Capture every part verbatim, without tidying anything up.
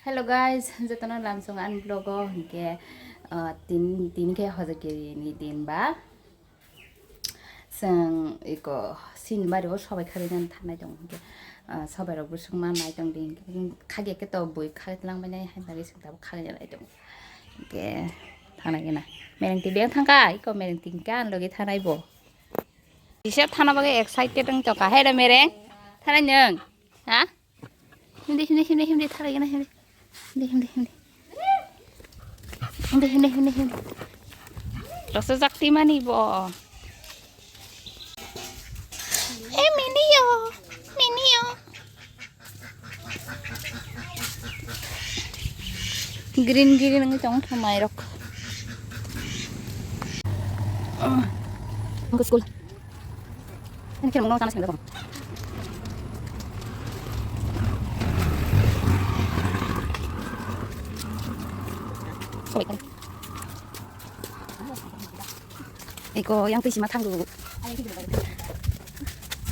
Hello guys, jotono lamsong ani vlog o hinkhe, ah, tin, tin khe hojagiri ni din ba. Chwng iko sini bari o sobai khagwi nani thanai tongo hinkhe, ah, sobai rok bwswk ma nai tong di hinkhe khagwi khe to bui khagwi twlang bai nai hai bagwi chwng tabuk khagwi nai tongo hinkhe thanai gana mereng twi beng thangkha iko mereng twi hinkhe ani logi thanai bo. Kisa thana bagwi excited wng tongkha. Hai da mereng? Thanai nwng? Ha? Himdi, himdi, himdi, himdi, thalai gana himdi. Himdi, himdi, himdi. Himdi, himdi, himdi, himdi. Rasa jakti mani bo. Eh, minio, minio. Green, green wngwi tongo thamai rok. Wngkha school. Ani khe mungno chana singla tong. Eko yang twi sima thangdu.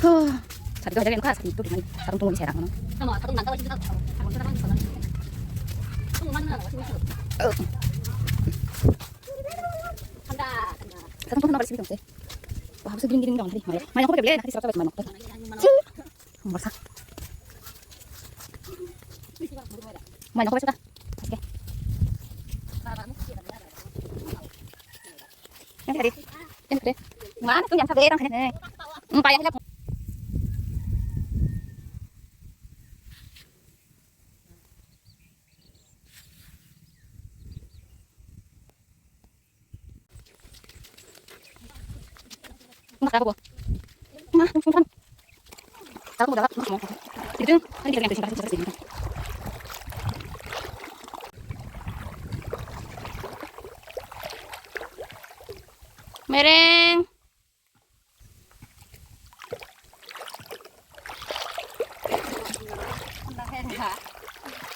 Huh. Sari to jaga nukha sari to dimani. Sarung tungwi serang no. Sarung tungwi nang sini tong se. Wah, bisa giring-giring dong tadi. Mai, mai aku beli, nanti serap-serap mai. Morsa. Mai, aku suka. Oke. Yang tadi. Yang tadi. Mana tuh yang sampai orang sini? Hmm, kayak Mereng.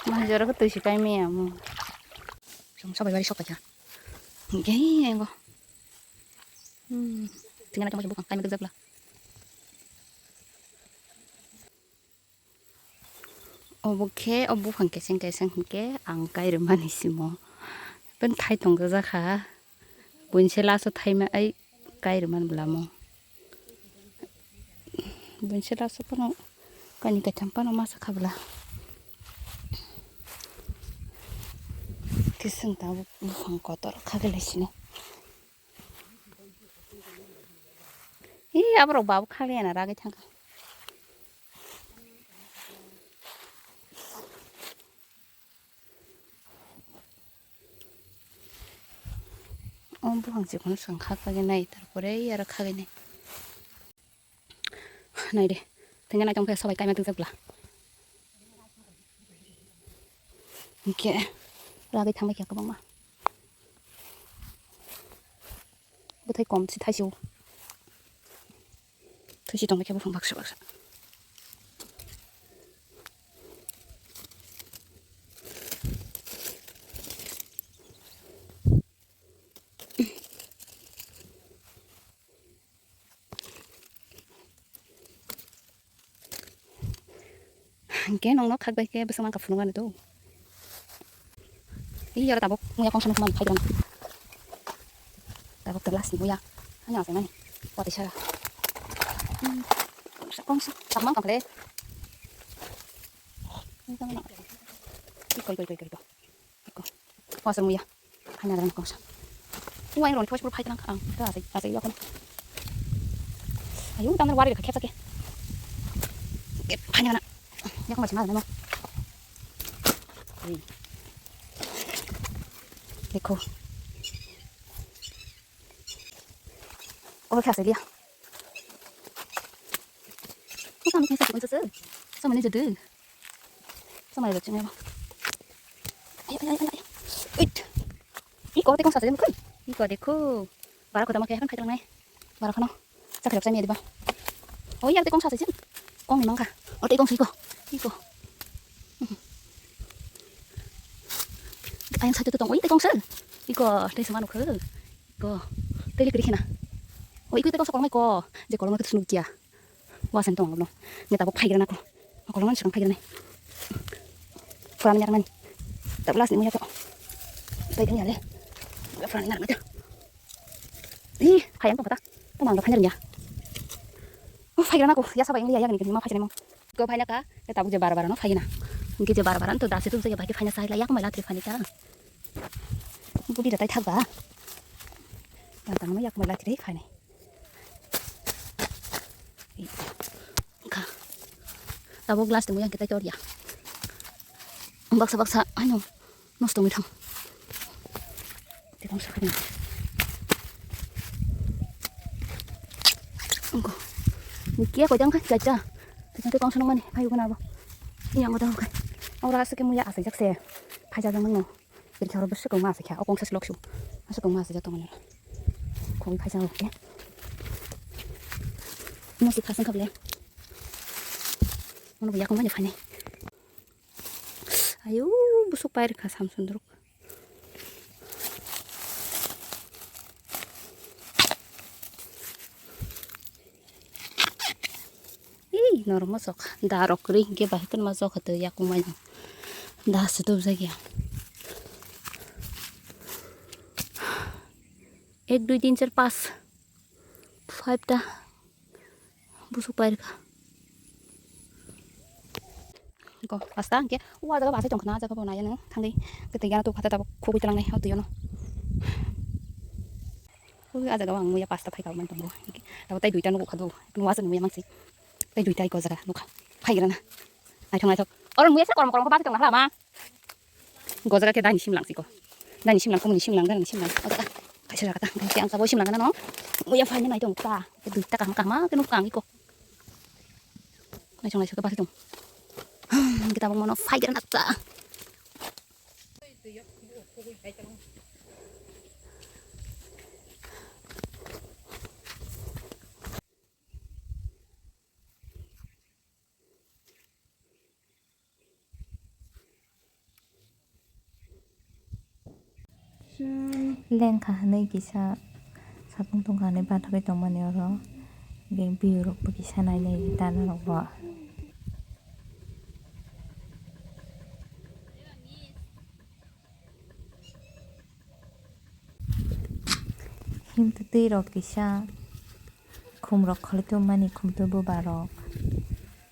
Manjaro ko twi si kai me amo. Song sabai bari sok paikha. Hinkhe hi engo. Hmm. Tingana tamo bukang kai me dukjak la. Obo khe, o buphang keseng keseng hinkhe ang kairwmani simo. Bini thai tongjakha. Buini se last o thaima ai kairwmani bwlamo. Buini se last o phano kainwi kaitham phano masa kha bwla. Kising tabuk buphang kotor kha belai sini. Ee, aborok babu khagwi ana ragwi thangkha. O buphang chikon swng kha khagwi nai, tarpore ee aro khagwi nai. Naide, thengya naitong khe sobai kaima twngjak bwla. Hinkhe ragwi thangbai kha kwbangma. Bwthai kom si thaisio. Thaisi tongbai khe buphang baksa baksa. Hingke nongno khakbai khe bwswk mangkha phunuknani do. Ee, oro tabuk muya kongsa nukmani phai rwna. Tabuk twla sini muya. Ani asai mani. Watwi sara. Hmm. Kongsa, kongsa. Tabuk mangkha phale. Iko, iko, iko, iko, iko. Iko. Waswk muya. Haina rang kongsa. Uain roni pois puro phai tlang ang. Ta asai, asai yakon. Ayu, tamar wari kha khepsa ke. Ke, haina na. Yakon basi ma na. Dekho. Ko kha asai liya. Ko kami kha sa ko sa. Sa mane jadu. Samai rok chingya ba. Ay, ay, ay, ay, ay. Uit. Iko tei kong sa chajak nukui. Iko dekho. Bara kho tamo khe hakan khai tlangnai. Bara khano. Chakri rok chami diba. Oh, iya tei kong sa chajak. Kong ni mangkha. Oh, tei kong sa iko. Iko. Ayang sa tong. Oh, tei kong sa. Iko tei sama nukho. Iko. Tei likri khina. Oh, iko tei kong sa kolmai ko. Je kolmai ko sunu kia. Wasani tongo abono. Neta bo phaigrana ko. Kolomani swkang phaigrani. Kurani yakmani. Tabuk last ni muya to. Pai tanya le. Gafrani nar mata. Ih, phayang to kata. Tamang do phayang ya. Oh, phayang aku. Ya sabai ya, ya gani gani ma phayang mo. Ko phayang ka. Tabuk je bara bara no phayang na. Hingke je bara bara to dasi tu je bai phayang sai la ya ko mai la tri phayang ka. Budi datai thak ba. Tang tang ma ya ko mai la tri phayang. Kha. Tabuk glass tongwi ang khe taitor ya. Baksa baksa ano nosto wngwi thang. Tei kongsa khaina. Angko. Kiya koi jang kha chaita. Tei kongsa nang mani phayu gana bo. Yang gotang kha. Ora asake muya asai jak se. Phaja jang nang no. Kiri khoro bwswk kwma asai kha, o kongsa slok su. Aswk kwma asai jak tongmani. Khogwi phaisa o khe. Musi khasang khable. Mono bo yakung mani phainai. Ayo, busuk pair kha Samsung duruk. Ih, norok mosok da rok kwrwi hinkhe bahai kheno ma jokha twi yakung mani da se tubjak ya. Ek, dui, tin, char, pas, five ta busuk pairikha. Ko pasta hwnkhe o jaga bo asai tongkha na, o jaga bo nai nw thangwi kwtwi gana tubukha ta tabuk khugwi twlangnai o twi o no. Khugwi o jaga o ang muya pasta phaikha mani tongo. Tabuk tei duita nukha do, nw aswk nw muya mangsi. Tei duita iko jaga nukha phaigrana. Naithok naithok. Oro muya se korom korom khe bagwi tongna hala ma. Go jaga khe daini simlang siko. Daini simlang, kumuni simlang, daini simlang. O jaga kaisa jaga ta. Khe ang sabo simlang gana no. Uya phaina nai tong ta. Khe duita kaham kaham khe nuk kang iko. Naisong naisong khe basi tong. Kita bang mono phai gana ta. Lengkha hwnwi kisa sapung tongkha hwnwi bathogwi tongmani oro. Hwnkhe biyurokbo kisa nainai tanarokbo. Himtwtwi rok kisa khumrok khwlai tongmani khumtwi bubarok.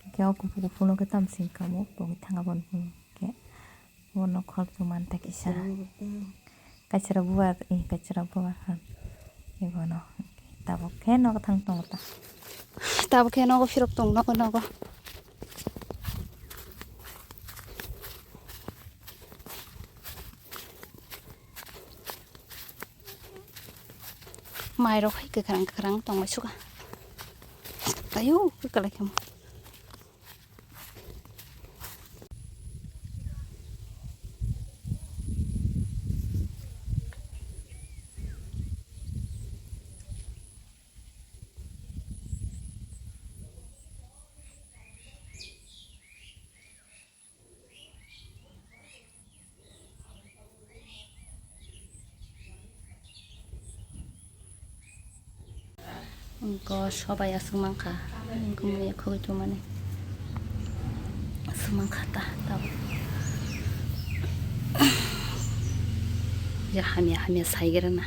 Hwnkhe o kuphur kuphurno khe tamo singkamo tongwi thang aboni phunukhe bono khwlai tongmani ta kisa. Kaisara bubar, eh, kaisara bubar han. Ebono tabuk khe nogo thang tongo ta. Tabuk khe nogo phirok tong nogo nogo. Mairok hai kwkhwrang kwkhwrang tongmai suka. Ayo, kwkalai khe. Ko sobai aswk mankha, wngkha muya khogwi tongmani aswk mankha ta tabuk. Je hamya hamya saigrana.